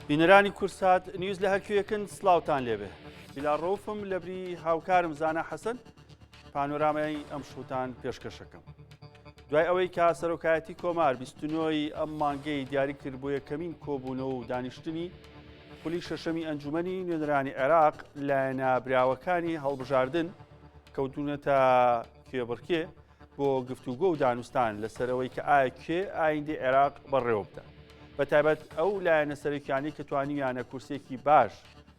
بینەرانی کوردسات نیوز لە هەرکوێکن سلااوان لێبێ بیلا ڕوفم لەبری هاوکارم زانا حەسەن پانۆرامای ئەم شوتان پێشکەشەکەم. دوای ئەوەی کە سەرۆکایەتی کۆمار 29 ئەم مانگەی دیاری کرد بۆ یەکەمین کۆبوونەوە و دانیشتنی خولی شەشەمی ئەنجومەنی نوێنەرانی عێراق لایەنە براوەکانی هەڵبژاردن کەوتونەتە کێبڕکێ بۆ گفتوگۆ و دانوستان لەسەرەوەی کە ئایا کێ ئایندەی عێراق بەڕێوە بدات بە تایبەت ئەو لایەنە سەرەکیانەی کە توانیویانە کورسێکی باش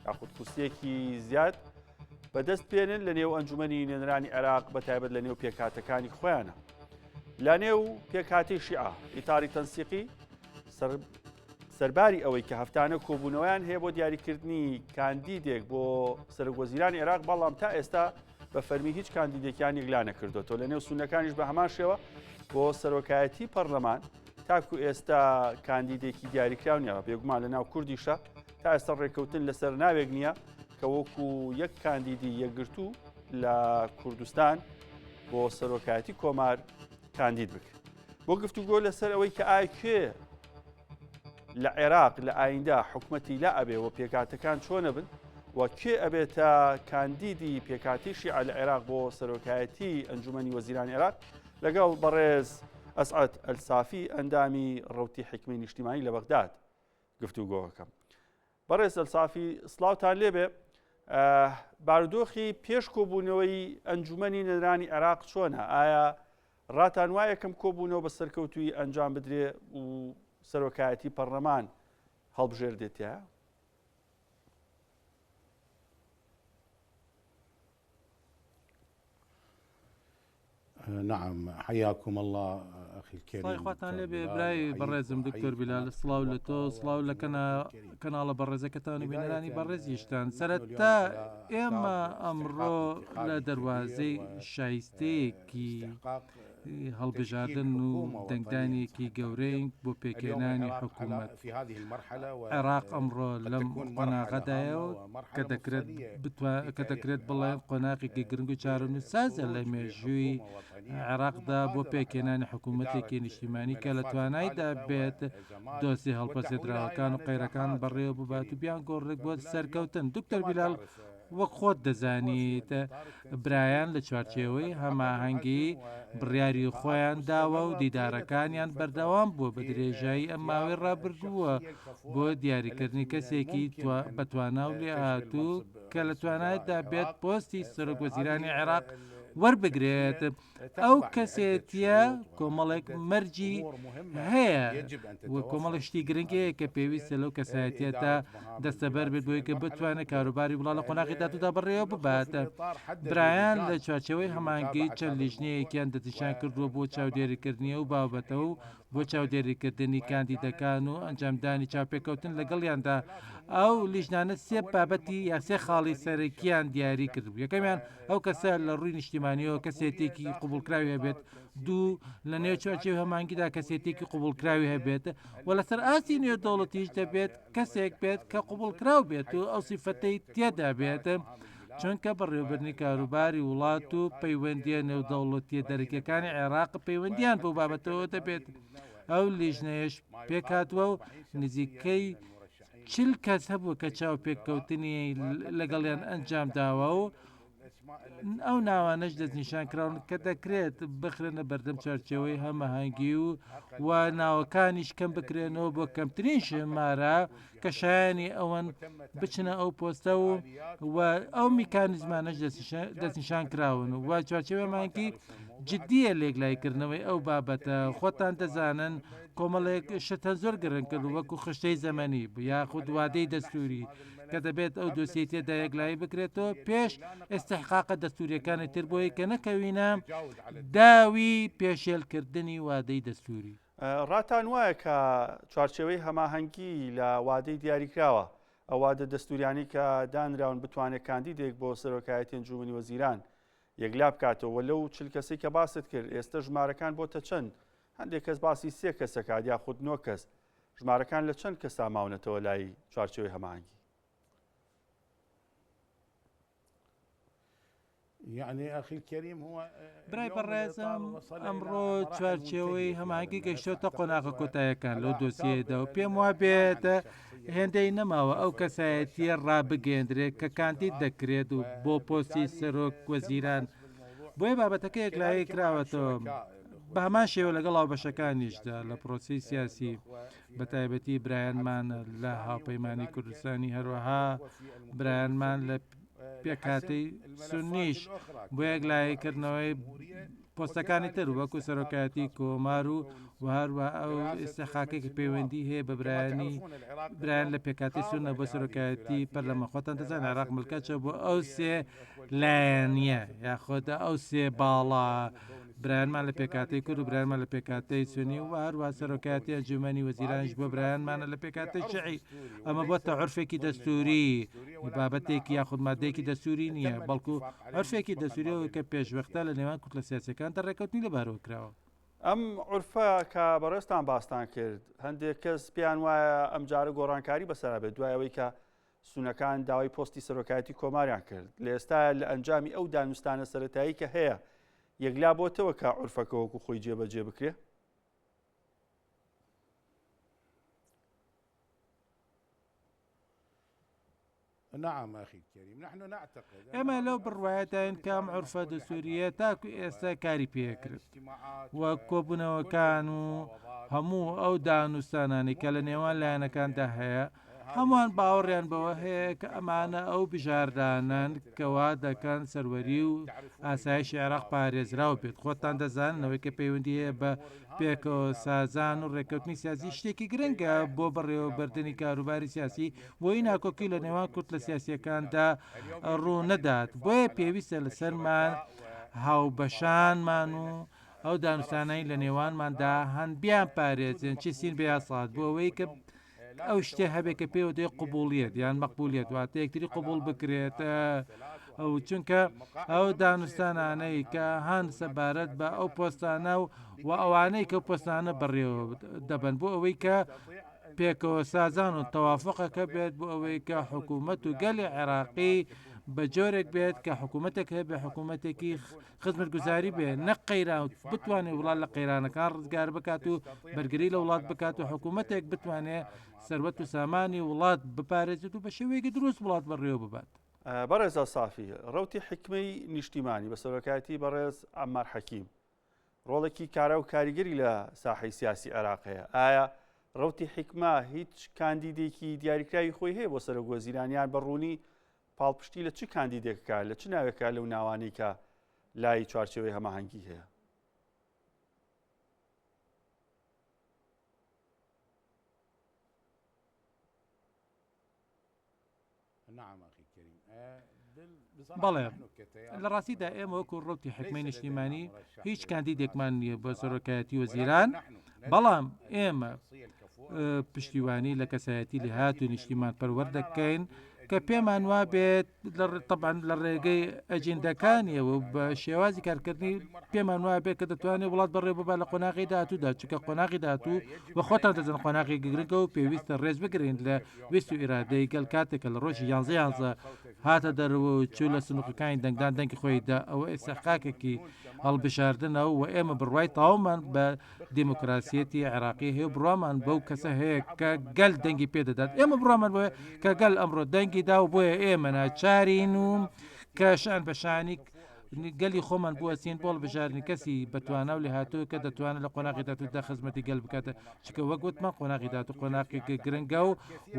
یاخود کورسێکی زیاد بەدەست بێنن لە نێو ئەنجومەنی نوێنەرانی عێراق بە تایبەت لە نێو پێکهاتەکانی خۆیانە لە نێو پێکهاتەی شیعە ئیتاری تەنسیقی سەرباری ئەوەی کە هەفتانە کۆبوونەوەیان هەیە بۆ دیاریکردنی کاندیدێک بۆ سەرۆکوەزیرانی عێراق بەڵام تا ئێستا بە فەرمی هیچ کاندیدێکیان یەکلا نەکردوێتەوە لە نێو سونەکانیش بە هەمان شێوە بۆ سەرۆکایەتی پەرلەمان تاکو ئێستا کاندیدێکی دیاریکراو نییە بێگومان لە ناو کوردیشە تا ئێستا ڕێککەوتن لەسەر ناوێک نییە کە وەکو یەک کاندیدی یەکگرتوو لە کوردستان بۆ سەرۆکایەتی کۆمار کاندید بکرێت بۆ گفتوگۆ لەسەر ئەوەی کە ئایا کێ لە عێراق لە ئایندە حکومەتی لا ئەبێ و پێکاتەکان چۆنە بن و کێ ئەبێتە کاندیدی پێکاتی شیعە لە عێراق بۆ سەرۆکایەتی ئەنجومەنی وەزیرانی عێراق لەگەڵ بەڕێز ئەسعەد ئەلسافی ئەندامی ڕوتی حکمی نیشتیمانی لە بەغداد گفتوگۆەکەم. بەڕێز ئەلسافی سڵاوتان لێبێ بارودۆخی پێش کۆبوونەوەی ئەنجومەنی نەرانی عێراق چۆنە ئایا ڕاتان وایە کەم کۆبوونەوە بە سەرکەوتوی ئەنجام بدرێ و سەرۆکایەتی پەرلەمان هەڵبژێردێتە؟ نعم حياكم الله اخي الكريم سڵاوی خواتان لێ بێ برای بەڕێزم دکتۆر بیلال سڵاو لە تۆ سڵاو لە کەنا کەناڵە بەڕێزەکەتان و بینەرانی بەڕێزیشتان سەرەتا ئێمە ئەمڕۆ لە دەروازەی شایستەیەکی هەڵبژاردن و دەنگدانێکی گەورەین بۆ پێکهێنانی حکوومەت. عێراق ئەمڕۆ لەم قۆناغەدایە و کە دەکرێت کە دەکرێت بڵێن قۆناغێکی گرنگ و چارەنووسسازە لە مێژووی عێراقدا بۆ پێکهێنانی حکوومەتێکی نیشتیمانی کە لە توانایدا بێت دۆسیە هەڵپەسێردراوەکان و قەیرەکان بەڕێوە ببات و بیانگۆڕێت بۆ سەرکەوتن. دکتۆر بیلال وەک خۆت دەزانیت برایان لە چوارچێوەی هەماهەنگی بڕیاری خۆیان داوە و دیدارەکانیان بەردەوام بووە بە درێژایی ئەم ماوەی ڕابردووە بۆ دیاریکردنی کەسێکی بەتوانا و لێهاتوو کە لە توانایدا بێت پۆستی سەرۆک وەزیرانی عێراق وەربگرێت. ئەو کەسێتیە کۆمەڵێک مەرجی هەیە و کۆمەڵێک شتی گرنگ هەیە کە پێویستە لەو کەسایەتیەدا دەستەبەر بێت بۆی کە بتوانێت کاروباری وڵات لە قۆناغی داهاتوودا بەڕێوە ببات. برایان لە چوارچێوەی هەماهەنگی چەند لیژنەیەکیان دەستنیشان کردووە بۆ چاودێریکردنی ئەو بابەتە و بۆ چاودێریکردنی کاندیدەکان و ئەنجامدانی چاوپێکەوتن لەگەڵیاندا. ئەو لیژنانە سێ بابەتی یا سێ خاڵی سەرەکیان دیاری کردبوو، یەکەمیان ئەو کەسە لە ڕووی نیشتیمانیەوە کەسێتێکی قبوڵکراوی هەبێت، دوو لە نێو چوارچێوەی هەماهەنگیدا کەسێتێکی قبوڵکراوی هەبێت و لەسەر ئاستی نێودەوڵەتیش دەبێت کەسێک بێت کە قبوڵکراو بێت و ئەو سیفەتەی تێدا بێت، چونکە بەڕێوەبردنی کاروباری وڵات و پەیوەندییە نێودەوڵەتییە دەرەکییەکانی عێراق پەیوەندییان بەو بابەتەوە دەبێت. ئەو لیژنەیەش پێکهاتووە و نزیکەی 40 کەس هەبوو کە چاوپێکەوتنی لەگەڵیان ئەنجامداوە و ئەو ناوانەش دەستنیشان کراون کە دەکرێت بخرێنە بەردەم چوارچێوەی هەماهەنگی و و ناوەکانیش کەم بکرێنەوە بۆ کەمترین ژمارە کە شایانی ئەوەن بچنە ئەو پۆستە و و ئەو میکانیزمانەش دەستنیشان کراون و چوارچێوەمانکی جددیە لێکلایکردنەوەی ئەو بابەتە خۆتان دەزانن کۆمەڵێک شت هەن زۆر گرنگ کرد وەکو خشتەی زەمەنی یاخود وادەی دەستوری کە دەبێت ئەو دۆسیەی تێدا یەکلایی بکرێتەوە پێش ئێستحقاقە دەستوریەکانی تر بۆی کە نەکەوینە داوی پێشێلکردنی وادەی دەستوری. ڕاتان وایە کە چوارچێوەی هەماهەنگی لە وادەی دیاریکراوە ئەو وادە دەستوریانەی کە دانراون بتوانێت کاندیدێک بۆ سەرۆکایەتی ئەنجومەنی وەزیران یەکلا بکاتەوە و لەو 40 کەسەی کە باست کرد ئێستە ژمارەکان بۆتە چەند؟ هەندێک کەس باسی سێ کەس دەکات یاخود نۆ کەس ژمارەکان لە چەند کەسا ماونەتەوە لای چوارچێوەی هەماهەنگی؟ برای بەڕێزم ئەمڕۆ چوارچێوەی هەماهەنگی گەیشتۆتە قۆناغە کۆتایەکان لەو دۆسیەیەدا و پێم وابێت هێندەی نەماوە ئەو کەسایەتیە ڕابگەیەندرێت کە کاندید دەکرێت و بۆ پۆستی سەرۆک وەزیران بۆیە بابەتەکە یەکلایی کراوەتەوە بە هەمان شێوە لەگەڵ هاوبەشەکانیشدا لە پرۆسەی سیاسی بە تایبەتی برایانمان لە هاوپەیمانی کوردستانی هەروەها برایانمان لە پێکهاتەی سوننیش بۆ یەکلاییکردنەوەی پۆستەکانی تر وەکو سەرۆکایەتی کۆمار و و هەروە ئەو ئێستا خاکێک پەیوەندی هەیە بە برایانی برایان لە پێکاتی سونە بۆ سەرۆکایەتی پەرلەمان. خۆتان دەزان عێراق ملکەچە بۆ ئەو سێ لایەنیە یاخۆدا ئەو سێ باڵا برایانمان لە پێکهاتەی کورد و برایانمان لە پێکهاتەی سونی و هەروەها سەرۆکایەتی ئەنجومەنی وەزیرانیش بۆ برایانمانە لە پێکهاتەی شیعی. ئەمە بۆتە عورفێکی دەستووری، بابەتێکی یاخود مادەیەکی دەستووری نییە، بەڵکو عورفێکی دەستووریە کە پێشوەختە لە نێوان کوتلە سیاسیەکاندا ڕێککەوتنی لەبارەوە کراوە. ئەم عورفە کە بەڕێزتان باستان کرد، هەندێک کەس پێیان وایە ئەمجارە گۆڕانکاری بەسەرا بێت دوای ئەوەی کە سونەکان داوای پۆستی سەرۆکایەتی کۆماریان کرد، لە ئێستایا لە ئەنجامی ئەو دانوستانە سەرەتایی کە هەیە یەکلا بۆتەوە کە عورفەکە وەکو خۆی جێبەجێ بکرێ؟ ئێمە لەو بڕوایەداین کە ئەم عورفە دەستوورییە تاکو ئێستا کاری پێکرد و کۆبوونەوەکان و هەموو ئەو دانوستانانەی کە لە نێوان لایەنەکاندا هەیە هەمووان باوەڕیان بەوە هەیە کە ئەمانە ئەو بژاردانەن کە وا دەکەن سەروەری و ئاسایشی عێراق پارێزراو بێت. خۆتان دەزانن ئەوەی کە پەیوەندی هەیە بە پێکەوە سازان و ڕێککەوتنی سیاسی شتێکی گرنگە بۆ بەڕێوەبردنی کاروباری سیاسی بۆی ناکۆکی لە نێوان کوتلە سیاسیەکاندا ڕوو نەدات. بۆیە پێویستە لەسەرمان هاوبەشانمان و ئەو دانوستانەی لە نێوانماندا هەن بیانپارێزین چی سین بێ یا ساد بۆ ئەوەی کە ئەو شتێ هەبێت کە پێوە دێ قوبوڵیت یان مەقبولیت واتە یەکتری قوبول بکرێت ئەو چونکە ئەو دانوستانانەی کە هەن سەبارەت بە ئەو پۆستانە و و ئەوانەی کە پۆستانە بەڕێوە دەبن بۆ ئەوەی کە پێکەوە سازان و تەوافقەکە بێت بۆ ئەوەی کە حکوومەت و گەلی عێراقی بە جۆرێک بێت کە حکوومەتێک هەبێ حکوومەتێکی خزمەتگوزاری بێ نەک قەیران و بتوانێت وڵات لە قەیرانەکان ڕزگار بکات و بەرگری لە وڵات بکات و حکوومەتێک بتوانێت سەروەت و سامانی وڵات بپارێزێت و بە شێوەیەکی دروست وڵات بەڕێوە ببات. بەڕێز سافی، ڕەوتی حیکمەی نیشتیمانی بە سەرۆکایەتی بەڕێز عەممار حەکیم ڕۆڵێکی کارا و کاریگەری لە ساحەی سیاسی عێراق هەیە. ئایا ڕەوتی حیکمە هیچ کاندیدێکی دیاریکراوی خۆی هەیە بۆ سەرۆکوەزیران یان بە ڕوونی پاڵپشتی لە چ کاندیدێک کا، لە چ ناوێکا لەو ناوانەی کە لای چوارچێوەی هەماهەنگی هەیە؟ بەڵێ، لە ڕاستیدا ئێمە وەکو ڕەوتی حیکمەی نیشتیمانی هیچ کاندیدێکمان نییە بۆ سەرۆکایەتی وەزیران، بەڵام ئێمە پشتیوانی لە کەسایەتی لێهات و نیشتیمان پەروەر دەکەین کە پێمان وابێت طبعا لە ڕێگەی ئەجیندەکانیەوە بە شێوازی کارکردنی پێمان وابێت کە دەتوانێت وڵات بەڕێ ببا لە قۆناغی داهاتوودا چونکە قۆناغی داهاتوو و خۆتان دەزن قۆناغی گرنگە و پێویستە ڕێز بگرین لە ویست و ئیرادەی گەل کاتێک کە لە ڕۆژی یانزە یانزە هاتە دەرەوە و چوو لە سندوقەکانی دەنگدان دەنگی خۆی دا ئەوە ئێستا خاکێکی هەڵبژاردنە و ئێمە بڕوای تەواومان بە دیموکراسیەتی عێراقی هەیە و بڕوامان بەو کەسە هەیە کە گەل دەنگی پێدەدات ئێمە بڕوامان بۆیە کە گەل ئەمڕۆ دەنگی دا و بۆیە ئێمە ناچارین و کە شان بە شانی گەلی خۆمان بوەستین بۆ هەڵبژاردنی کەسی بەتوانا و لێهاتوو کە دەتوانێت لە قۆناغی داهاتوودا خزمەتی گەل بکات چونکە وەک وتمان قۆناغی داهاتوو قۆناغێکی گرنگە و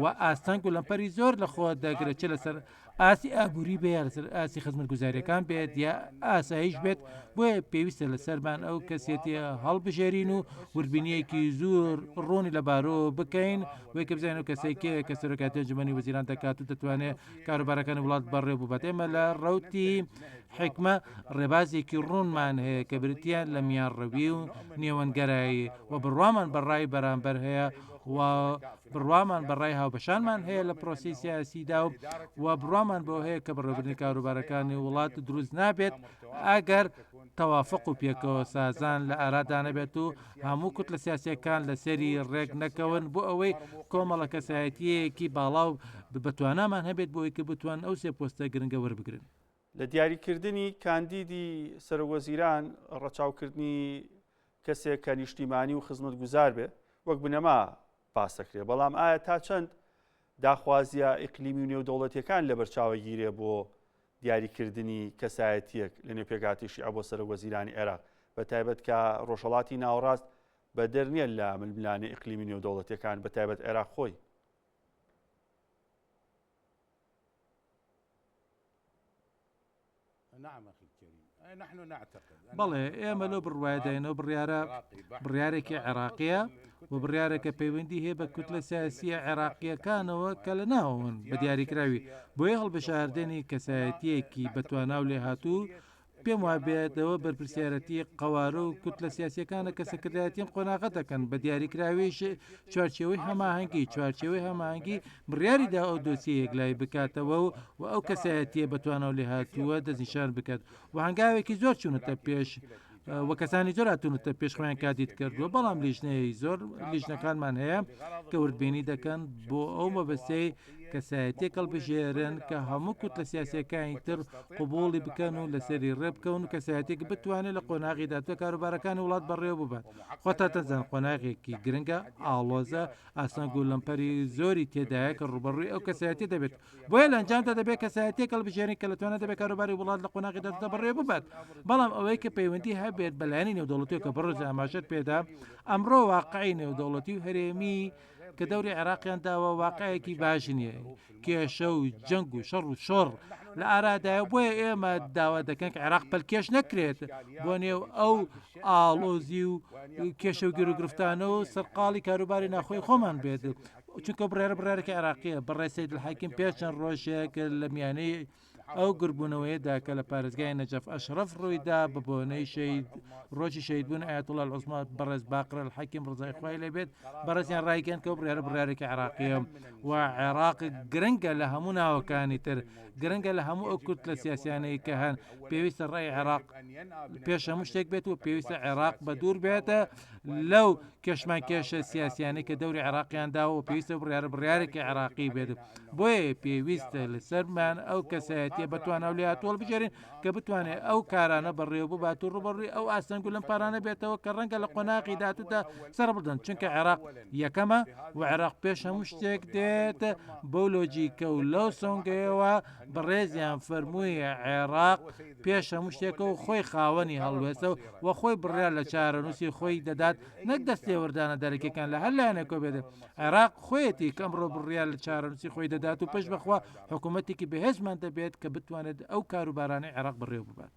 و ئاستەنگ و لەمپەری زۆر لە خۆ دەگرێت چ لەسەر ئاستی ئابووری بێ یا لەسەر ئاستی خزمەتگوزاریەکان بێت یا ئاسایش بێت بۆیە پێویستە لەسەرمان ئەو کەسێتیە هەڵبژێرین و وردبینیەکی زۆر ڕوونی لەبارەوە بکەین بۆی کە بزانین ئەو کەسەی کێیە کە سەرۆکایەتی ئەنجومەنی وەزیران دەکات و دەتوانێت کاروبارەکانی وڵات بەڕێوە ببات ئێمە لە ڕەوتی حیکمە ڕێبازێکی ڕوونمان هەیە کە بریتییە لە میانڕەوی و نێوەندگەرایی و بڕوامان بە ڕای بەرامبەر هەیە و بڕوامان بە ڕای هاوبەشانمان هەیە لە پرۆسەی سیاسیدا و و بڕوامان بەوە هەیە کە بەڕێوەبردنی کاروبارەکانی وڵات دروست نابێت ئەگەر تەوافق و پێکەوە سازان لە ئارادا نەبێت و هەموو کوتلە سیاسیەکان لەسەری ڕێک نەکەون بۆ ئەوەی کۆمەڵە کەسایەتیەکی باڵا و بەتوانامان هەبێت بۆ ئەوەی کە بتوان ئەو سێ پۆستە گرنگە وەربگرن. لە دیاریکردنی کاندیدی سەرۆکوەزیران ڕەچاوکردنی کەسێک کە نیشتیمانی و خزمەتگوزار بێ وەک بنەما باس دەکرێت، بەڵام ئایا تا چەند داخوازییە ئیقلیمی و نێودەوڵەتییەکان لەبەرچاوەگیرێ بۆ دیاریکردنی کەسایەتییەک لەنێو پێکهاتەی شیعە بۆ سەرۆکوەزیرانی عێراق، بەتایبەت کە ڕۆژهەڵاتی ناوەڕاست بەدەر نییە لە ململانێ ئیقلیمی نێودەوڵەتییەکان، بەتایبەت عێراق خۆی؟ بەڵێ ئێمە لەو بڕوایەداین ئەو بڕیارە بڕیارێکی عێراقیە و بڕیارێکە پەیوەندی هەیە بە کوتلە سیاسیە عێراقیەکانەوە کە لە ناوەوەن بە دیاریکراوی بۆیە هەڵبژاردنی کەسایەتیەکی بەتوانا و لێهاتوو پێم وابێت ئەوە بەرپرسیارەتی قەوارە و کوتلە سیاسیەکانە کە سەرکردایەتی ئەم قۆناغە دەکەن بە دیاریکراویش چوارچێوەی هەماهەنگی چوارچێوەی هەماهەنگی بڕیاری دا ئەو دۆسیە یەکلایی بکاتەوە و و ئەو کەسایەتیە بەتوانا و لێهاتووە دەستنیشان بکات و هەنگاوێکی زۆر چوونەتە پێش و کەسانی زۆر هاتوونەتە پێش خۆیان کاندید کردووە بەڵام لیژنەی زۆر لیژنەکانمان هەیە کە وردبینی دەکەن بۆ ئەو مەبەستەی کەسایەتیەک هەڵبژێرن کە هەموو کوتلە سیاسیەکانی تر قبوڵی بکەن و لەسەری ڕێبکەون و کەسایەتێک بتوانێت لە قۆناغی داهاتوو کاروبارەکانی وڵات بەڕێوە ببات خۆتان دەزانن قۆناغێکی گرنگە ئاڵۆزە ئاستەنگ و لەمپەری زۆری تێدایە کە ڕووبەڕووی ئەو کەسایەتیە دەبێت بۆیە لە ئەنجامدا دەبێت کەسایەتیەک هەڵبژێرین کە لە توانای دەبێت کاروباری وڵات لە قۆناغی داهاتوودا بەڕێوە ببات بەڵام ئەوەی کە پەیوەندی هەبێت بە لایەنی نێودەوڵەتیەوە کە بەڕێز ئاماژەت پێدا ئەمڕۆ واقعی نێودەوڵەتی و هەرێمی کە دەوری عێراقیان داوە واقعێکی باش نییە کێشە و جەنگ و شەڕ و شۆڕ لە ئارادایە بۆیە ئێمە داوا دەکەن کە عێراق پەلکێش نەکرێت بۆ نێو ئەو ئاڵۆزی و کێشە و گیروگرفتانە و سەرقاڵی کاروباری ناخۆی خۆمان بێت چونکە بڕیارە بڕیارێکی عێراقیە بەڕێز سەید الحاکم پێش چەند ڕۆژێک لە میانەی ئەو گردبوونەوەیەدا کە لە پارێزگای نەجەف ئەشرەف ڕوویدا بە بۆنەی شەهید ڕۆژی شەهیدبوون ئایەتوڵا العوزما بەڕێز باقر الحەکیم ڕزای خوای لێ بێت بەڕێزیان ڕایگەیاند کە ئەو بڕیارە بڕیارێکی عێراقییە و عێراق گرنگە لە هەموو ناوەکانی تر گرنگە لە هەموو ئەو کوتلە سیاسیانەی کە هەن پێویستە ڕای عێراق پێش هەموو شتێک بێت و پێویستە عێراق بە دوور بێت لەو کێشمان کێشە سیاسیانەی کە دەوری عێراقیان داوە و پێویستە بڕیارە بڕیارێکی عێراقی بێت بۆیە پێویستە لەسەرمان ئەو کەسایەتیە بەتوانا و لێهاتوو هەڵبژێرین کە بتوانێت ئەو کارانە بەڕێوە ببات و ڕووبەڕووی ئەو ئاستەنگ و لەمپارانە بێتەوە کە ڕەنگە لە قۆناغی داهاتوودا سەربڵدەن چونکە عێراق یەکەمە و عێراق پێش هەموو شتێک دێت بەو لۆجیکە و لەو سۆنگەیەوە بەڕێزیان فەرمووی عێراق پێش هەموو شتێکە و خۆی خاوەنی هەڵوێستە و خۆی بڕیار لە چارەنووسی خۆی دەدات نەک دەستێوەردانە دەرەکیەکان لە هەر لایەنێکەوە بێت عێراق خۆیەتی کە ئەمڕۆ بڕیار لە چارەنووسی خۆی دەدات و پشت بەخوا حکوومەتێکی بەهێزمان دەبێت کە بتوانێت ئەو کاروبارانەی عێراق بەڕێوە ببات.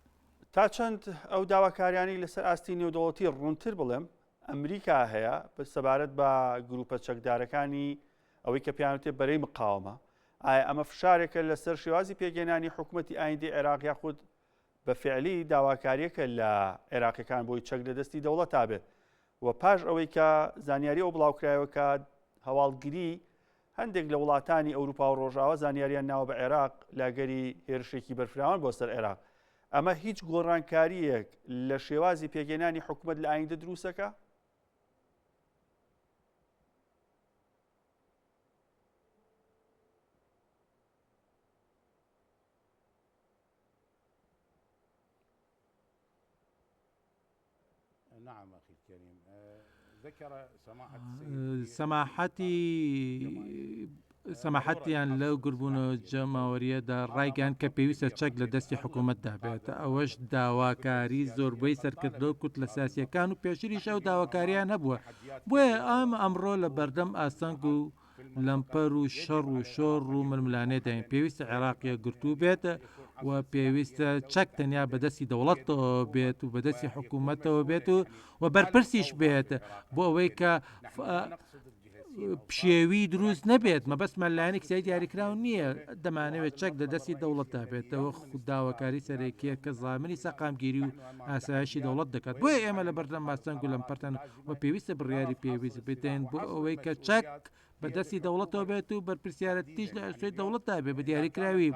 تا چەند ئەو داواکاریانەی لەسەر ئاستی نێودەوڵەتی ڕوونتر بڵێم ئەمریکا هەیە سەبارەت بە گروپە چەکدارەکانی ئەوەی کە پێیانوتێ بەرەی مقاومە ئایا ئەمە فشارێکە لەسەر شێوازی پێکهێنانی حکوومەتی ئایندەی عێراق یاخود بە فعلی داواکاریەکە لە عێراقیەکان بۆی چەک لە دەستی دەوڵەتا بێت و پاش ئەوەی کە زانیاری ئەو بڵاوکرایەوە کە هەواڵگری هەندێک لە وڵاتانی ئەوروپا و ڕۆژاوا زانیاریان ناوە بە عێراق لاگەری هێرشێکی بەرفراوان بۆ سەر عێراق ئەمە هیچ گۆڕانکاریەک لە شێوازی پێکهێنانی حکومەت لە ئایندە دروستەکە؟ سەماحەتی سەماحەتیان لەو گربوونە جەماوەریەدا ڕایگەیاند کە پێویستە چەک لە دەستی حکوومەتدا بێت ئەوەش داواکاری زۆربەی سەرکردە و کوتلە سیاسیەکان و پێشتریش ئەو داواکاریان هەبووە بۆیە ئەم ئەمڕۆ لە بەردەم ئاستەنگ و لەمپەر و شەڕ و شۆڕ و ململانێداین، پێویستە عێراق یەکگرتوو بێت و پێویستە چەک تەنیا بەدەستی دەوڵەتەوە بێت و بەدەستی حکوومەتەوە بێت و و بەرپرسیش بێت بۆ ئەوەی کە پشێوی دروست نەبێت مەبەستمان لایەنێک سیاسی دیاریکراو نییە دەمانەوێت چەک لە دەستی دەوڵەتدا بێتەوە داواکاری سەرەکیە کە زامنی سەقامگیری و ئاسایشی دەوڵەت دەکات بۆیە ئێمە لە بەردەم ماستەنگ و لەمپەرتان و پێویستە بڕیاری پێویست بدەین بۆ ئەوەی کە چەک بە دەستی دەوڵەتەوە بێت و بەرپرسیارەتیش لە ئەستۆی دەوڵەتدا بێ بە دیاریکراوی.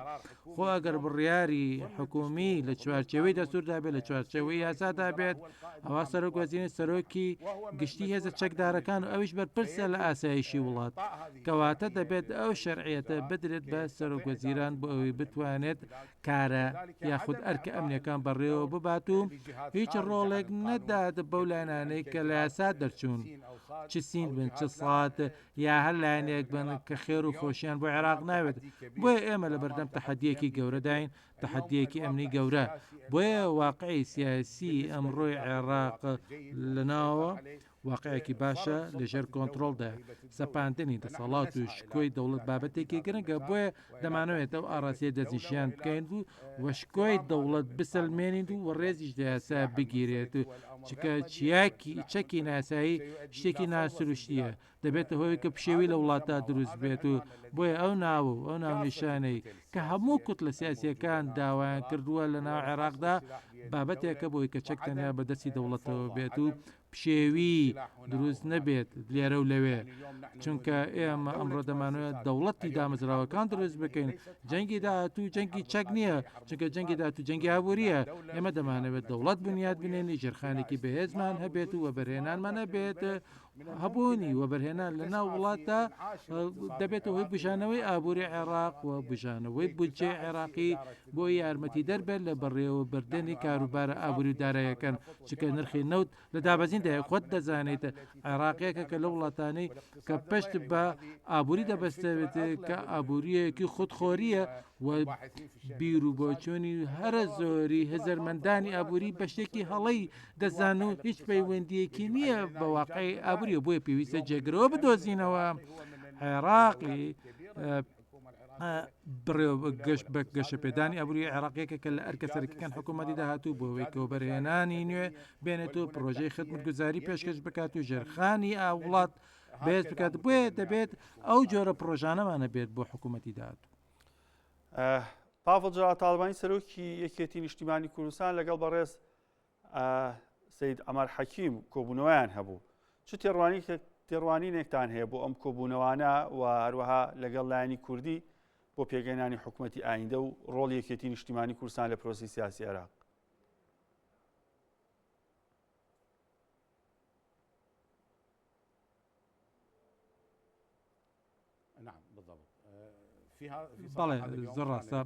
خۆ ئەگەر بڕیاری حکومی لە چوارچێوەی دەستوردا بێت، لە چوارچێوەی یاسادا بێت، ئەوا سەرۆک وەزیران سەرۆکی گشتی هێزە چەکدارەکان و ئەویش بەرپرسە لە ئاسایشی وڵات. کەواتە دەبێت ئەو شەرعیەتە بدرێت بە سەرۆک وەزیران بۆ ئەوەی بتوانێت کارە یاخود ئەرکە ئەمنیەکان بەڕێوە ببات و هیچ ڕۆڵێک نەدات بەو لایەنانەی کە لە یاسا دەرچوون چ سین بن چ سات یا هەر لایەنێک بن کە خێر و خۆشیان بۆ عێراق ناوێت. بۆیە ئێمە لەبەردەم تەحەدیەکی گەورەداین، تەحەدیەکی ئەمنی گەورە. بۆیە واقعی سیاسی ئەمڕۆی عێراق لەناوەوە واقعێکی باشە لەژێر کۆنترۆڵدایە. سەپاندنی دەسەڵات و شکۆی دەوڵەت بابەتێکی گرنگە، بۆیە دەمانەوێت ئەو ئاڕاستەیە دەستنیشان بکەین و و شکۆی دەوڵەت بسەلمێنین و ڕێزیش لە یاسا بگیرێت، چونکە چەکی نایاسایی شتێکی ناسروشتییە، دەبێتە هۆی کە پشێوی لە وڵاتدا دروست بێت و بۆیە ئەو ناوە و ئەو ناونیشانەی کە هەموو کوتلە سیاسییەکان داوایان کردووە لە ناو عێراقدا بابەتێکە بۆی کە چەک تەنیا بە دەستی دەوڵەتەوە بێت و پشێوی دروست نەبێت لێرە و لەوێ، چونکە ئێمە ئەمڕۆ دەمانەوێت دەوڵەتی دامەزراوەکان دروست بکەین، جەنگی داهاتوو جەنگی چەک نییە، چونکە جەنگی داهاتوو جەنگی ئابوورییە، ئێمە دەمانەوێت دەوڵەت بنیات بنێین، ژێرخانێکی بەهێزمان هەبێت و وەبەرهێنانمان هەبێت، هەبوونی وەبەرهێنان لە ناو وڵاتدا دەبێتە هۆی بژانەوەی ئابووری عێراق و بژانەوەی بودجەی عێراقی بۆ یارمەتیدەر بێت لە بەڕێوەبردنی کاروبارە ئابووری و دارایەکان، چونکە نرخی نەوت لە دابەزیندایە، خۆت دەزانیت عێراق یەکێکە لەو وڵاتانەی کە پشت بە ئابووری دەبەستێت کە ئابوورییەکی خودخۆرییە و بیر و بۆچوونی هەرە زۆری هزرمەندانی ئابووری بە شتێکی هەڵەی دەزان و هیچ پەیوەندیەکی نییە بە واقعی ئابووری بۆیە پێویستە جێگرەوە بدۆزینەوە. عێراقی گەشت بە گەشەپێدانی ئابووری عێراق یەکێکە لە ئەرکە سەرەکیەکان حکوومەتی داهاتوو بۆ ئەوەی کە وەبەرهێنانی نوێ بێنێت و پڕۆژەی خزمەتگوزاری پێشکەش بکات و ژێرخانی وڵات بەهێز بکات، بۆیە دەبێت ئەو جۆرە پڕۆژانەمان هەبێت بۆ حکوومەتی داهاتوو. پاڤڵ جەلال تاڵەبانی سەرۆکی یەکێتی نیشتیمانی کوردستان لەگەڵ بەڕێز سید عەمار حەکیم کۆبوونەوەیان هەبوو چ تێڕوانینێکتان هەیە بۆ ئەم کۆبوونەوانە و هەروەها لەگەڵ لایەنی کوردی بۆ پێگەنانی حکوومەتی ئایندە و ڕۆڵ یەکێتی نیشتیمانی کوردستان لە پرۆسی سیاسی عێراق؟ بەڵێ زۆر ڕاستە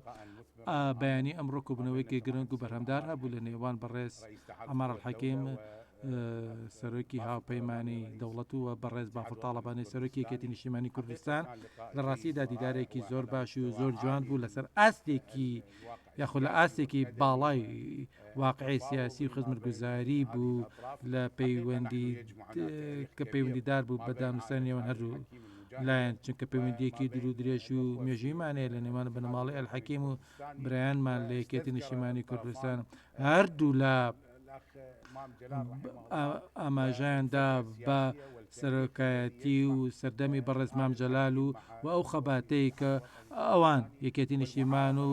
بەیانی ئەمڕۆ کۆبوونەوەیەکی گرنگ و بەرهەمدار هەبوو لە نێوان بەڕێز عەمار ئەلحەکیم سەرۆکی هاوپەیمانی دەوڵەت و بەڕێز بافڵ تاڵەبانی سەرۆکی یەکێتی نیشتیمانی کوردستان لە ڕاستیدا دیدارێکی زۆر باش و زۆر جوان بوو لەسەر ئاستێکی یاخود لە ئاستێکی باڵای واقعی سیاسی و خزمەتگوزاری بوو لە پەیوەندی کە پەیوەندیدار بوو بە دانوستانی نێوان هەردوو لایەن چونکە پەیوەندیەکی دوور و درێژ و مێژوویمان هەیە لە نێوان بنەماڵەی ئەلحەکیم و برایانمان لە یەکێتی نیشتیمانی کوردستان هەردوو لە ئاماژەیان دا بە سەرۆکایەتی و سەردەمی بەڕێز مام جەلال و و ئەو خەباتەی کە ئەوان یەکێتی نیشتیمان و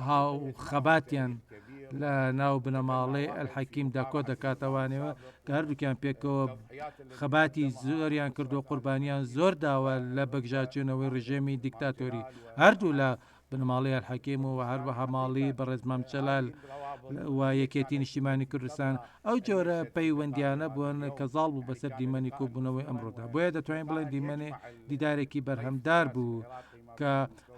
هاو خەباتیان لە ناو بنەماڵەی ئەلحەکیمدا کۆ دەکاتەوانەوە کە هەردووکیان پێکەوە خەباتی زۆریان کردو قوربانیان زۆر داوە لە بەگژاچوونەوەی ڕژێمی دیکتاتۆری هەردوو لە بنەماڵەی ئەلحەکیم و هەروەها ماڵی بەڕێز مام جەلال و یەکێتی نیشتیمانی کوردستان ئەو جۆرە پەیوەندیانە بوون کە زاڵ بوو بەسەر دیمەنی کۆبوونەوەی ئەمڕۆدا بۆیە دەتوانین بڵێن دیمەنێ دیدارێکی بەرهەمدار بوو کە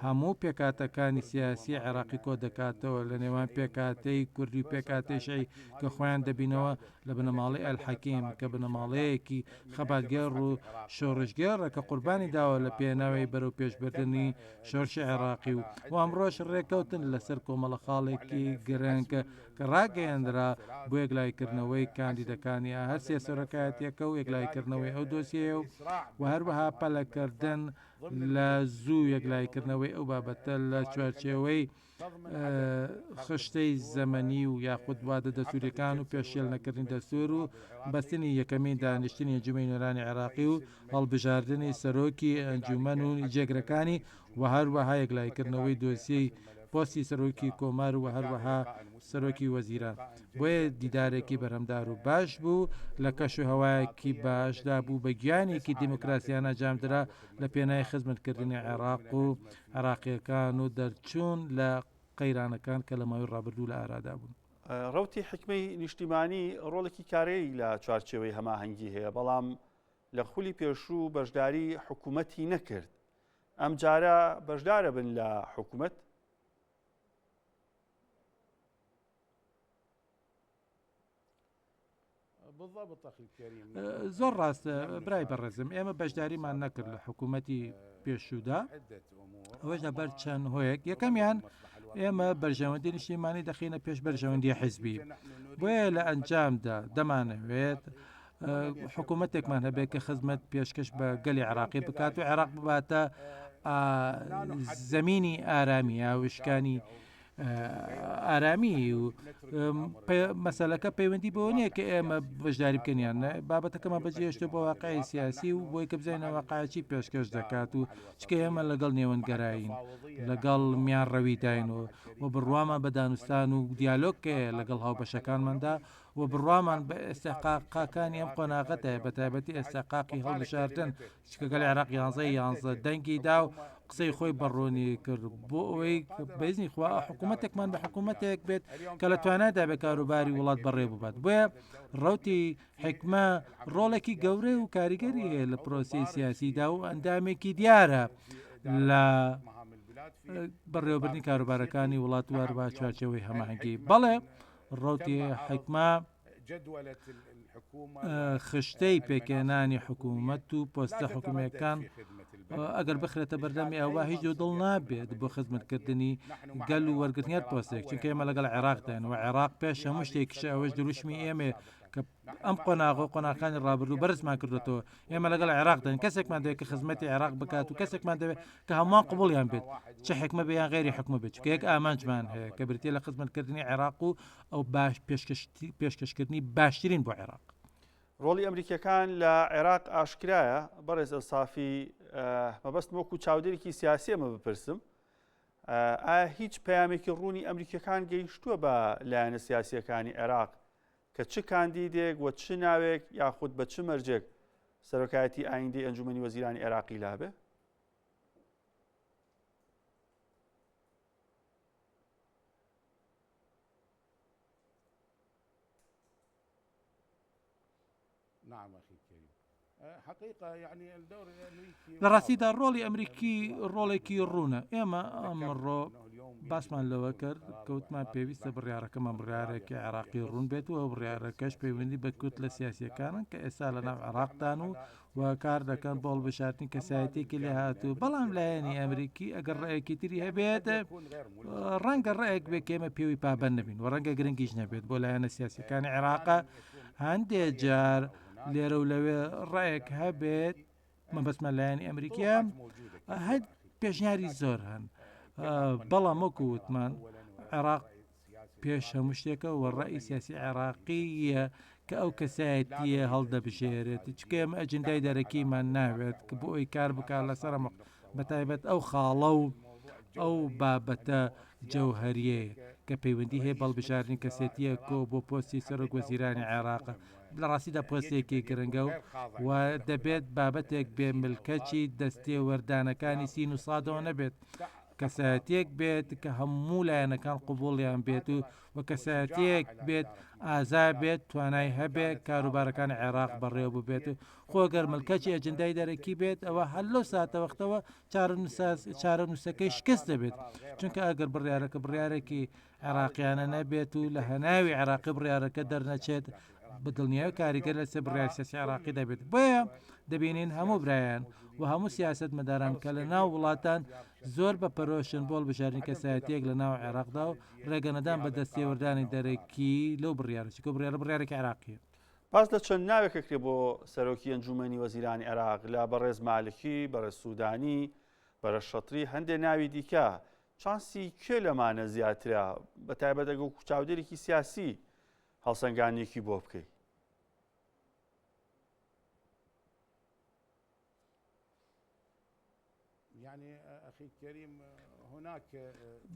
هەموو پێکهاتەکانی سیاسی عێراقی کۆ دەکاتەوە لە نێوان پێکهاتەی کوردی و پێکهاتەی شیعی کە خۆیان دەبینەوە لە بنەماڵەی ئەلحەکیم کە بنەماڵەیەکی خەباتگێڕ و شۆڕشگێڕە کە قوربانی داوە لە پێناوی بەرەو پێشبردنی شۆرشی عێراقی و ئەمڕۆش ڕێککەوتن لەسەر کۆمەڵە خاڵێکی گرنگ کە ڕاگەیەندرا بۆ یەکلاییکردنەوەی کاندیدەکانی هەرسێ سەرۆکایەتیەکە و یەکلاییکردنەوەی ئەو دۆسیەیە و هەروەها پەلەکردن لە زوو یەکلاییکردنەوەی ئەو بابەتە لە چوارچێوەی خشتەی زەمەنی و یاخود وادە دەستوریەکان و پێشێل نەکردنی دەستور و بەستنی یەکەمین دانیشتنی ئەنجومەنی نوێنەرانی عێراقی و هەڵبژاردنی سەرۆکی ئەنجومەن و جێگرەکانی و هەروەها یەکلاییکردنەوەی دۆسیەی پۆستی سەرۆکی کۆمار و هەروەها سەرۆکی وەزیران. بۆیە دیدارێکی بەرهەمدار و باش بوو، لە کەش و هەوایەکی باشدا بوو، بە گیانێکی دیموکراسیانە ئەنجامدرا لە پێناوی خزمەتکردنی عێراق و عێراقییەکان و دەرچوون لە قەیرانەکان کە لە ماوەی ڕابردوو لە ئارادا بوون. ڕەوتی حیکمەی نیشتیمانی ڕۆڵێکی کارەی لە چوارچێوەی هەماهەنگی هەیە، بەڵام لە خولی پێشوو بەشداری حکوومەتی نەکرد، ئەمجارە بەشدارە بن لە حکوومەت؟ زۆر ڕاستە برای بەڕێزم ئێمە بەشداریمان نەکرد لە حکوومەتی پێشوودا ئەوەش لەبەر چەند هۆیەک یەکەمیان ئێمە بەرژەوەندی نیشتیمانی دەخینە پێش بەرژەوەندی حزبی بۆیە لە ئەنجامدا دەمانەوێت حکوومەتێکمان هەبێت کە خزمەت پێشکەش بە گەلی عراقی بکات و عێراق بباتە زمینی ئارامی یا وشکانی ئارامی و مەسەلەکە پەیوەندی بەوە نییە کە ئێمە بەشداری بکەین یان نە بابەتەکەمان بەجێهێشتووە بۆ واقعی سیاسی و بۆی کە بزانین واقعی چی پێشکەش دەکات و چکە ئێمە لەگەڵ نێوەندگەرایین لەگەڵ میان ڕەویداین و و بڕوامان بە دانوستان و دیالۆگ هەیە لەگەڵ هاوبەشەکانماندا و بڕوامان بە ئێستحقاقەکانی ئەم قۆناغەتە بە تایبەتی ئێستحقاقی هەڵبژاردن چونکە گەلی عێراق یانزەی یانزە دەنگی دا و قسەی خۆی بە ڕوونی کرد بۆ ئەوەی بەزنی خوا حکوومەتێکمان بە حکوومەتێک بێت کە لە توانادا بێ کاروباری وڵات بەڕێ ببات بۆیە ڕوتی حکمە ڕۆڵێکی گەورەی و کاریگەری هەیە لە پرۆسی سیاسیدا و ئەندامێکی دیارە لە بەڕێوەبردنی کاروبارەکانی وڵات واروا چوارچەوەی هەماهەنگی بەڵێ ڕوتی حکمە خشتەی پێکهێنانی حکوومەت و پۆستە حکومییەکان ئەگەر بخرێتە بەردەمی ئەوە هیچ دوودڵ نابێت بۆ خزمەتکردنی گەل و وەرگرتنی هەر پۆستێک چونکە ئێمە لەگەڵ عێراقداین و عێراق پێش هەموو شتێکیشە ئەوەش دروشمی ئێمەیە کە ئەم قۆناغ و قۆناغەکانی ڕابردوو بەرزمان کردوێتەوە ئێمە لەگەڵ عێراقداین کەسێکمان دەوێت کە خزمەتی عێراق بکات و کەسێکمان دەوێت کە هەمووان قبوڵیان بێت چ حکمە بێ یان غەیری حکمە بێت چونکە یەک ئامانجمان هەیە کە بریتیە لە خزمەتکردنی عێراق و ئەو باش پێشکەشکردنی باشترین بۆ عێراق. ڕۆڵی ئەمریکیەکان لە عێراق ئاشکرایە بەڕێز ئەلسافی مەبەستم وەکو چاودێرێکی سیاسی ئەمە بپرسم ئایا هیچ پەیامێکی ڕوونی ئەمریکیەکان گەیشتووە بە لایەنە سیاسیەکانی عێراق کە چ کاندیدێک و چ ناوێک یاخود بە چ مەرجێک سەرۆکایەتی ئایندەی ئەنجومەنی وەزیرانی عێراقی لابێ؟ لە ڕاستیدا ڕۆڵی ئەمریکی ڕۆڵێکی ڕوونە ئێمە ئەمڕۆ باسمان لەوە کرد کەوتمان پێویستە بڕیارەکەمان بڕارێکی عێراقی ڕوون بێت و بڕیارەکەش پەیوەندی بە کوت لە سیاسیەکانن کە ئێستا لە ناو عێراقدان و و کار دەکەن بۆ هەڵبژاردنی کەسایەتیەکی لێهاتوو، بەڵام لایەنی ئەمریکی ئەگەر ڕەئێکی تری هەبێت ڕەنگە ڕەئێک بێت کە ئێمە پێوی پابەند نەبین و ڕەنگە گرنگیش نەبێت بۆ لایەنە سیاسیەکانی عێراق هەندێک جار لێرە و لەوێ ڕەئێک هەبێت مەبەستمە لایەنی ئەمریکیە هەر پێشنیاری زۆر هەن بەڵام وەکو وتمان عێراق پێش هەموو شتێکە و ڕەئی سیاسی عێراقییە کە ئەو کەسایەتییە هەڵدەبژێرێت، چونکە ئێمە ئەجندای دەرەکیمان ناوێت کە بۆ ئەوەی کار بکات لەسەر ئەم بەتایبەت ئەو خاڵە و ئەو بابەتە جەوهەرییەیە کە پەیوەندی هەیە بە هەڵبژاردنی کەسێتییەکەوە بۆ پۆستی سەرۆک وەزیرانی عێراق لە ڕاستیدا پۆستێکی گرنگە و دەبێت بابەتێک بێ ملکەچی دەستێوەردانەکانی سین و سادەوە نەبێت کەسایەتیەک بێت کە هەموو لایەنەکان قبوڵیان بێت و و کەسایەتیەک بێت ئازا بێت توانای هەبێت کاروبارەکانی عێراق بەڕێوە ببێت و خۆ گەر ملکەچی ئەجندای دەرەکی بێت ئەوە هەر لەو ساتەوەختەوە چارەنووسەکەی شکست دەبێت چونکە ئەگەر بڕیارەکە بڕیارێکی عێراقیانە نەبێت و لە هەناوی عێراقی بڕیارەکە دەرنەچێت بە دڵنیایی کاریگەر لەسەر بڕیاری سیاسی عێراقی دەبێت بۆیە دەبینین هەموو برایان و هەموو سیاسەتمەداران کە لە ناو وڵاتان زۆر بە پەرۆشن بۆ هەڵبژاردنی کەسایەتییەک لە ناو عێراقدا و ڕێگەنەدان بە دەستێوەردانی دەرەکی لەو بڕیارە چونکە بڕیارە بڕیارێکی عێراقییە. باس لە چەند ناوێک ئەکرێ بۆ سەرۆکی ئەنجوومەنی وەزیرانی عێراق لە بەڕێز مالکی، بەڕێز سوودانی، بەرە شەتری، هەندێ ناوی دیکە، چانسی کێ لەمانە زیاترە بە تایبەت ئەگەر وەکو چاودێرێکی سیاسی هەڵسەنگاندنێکی بۆ بکەی؟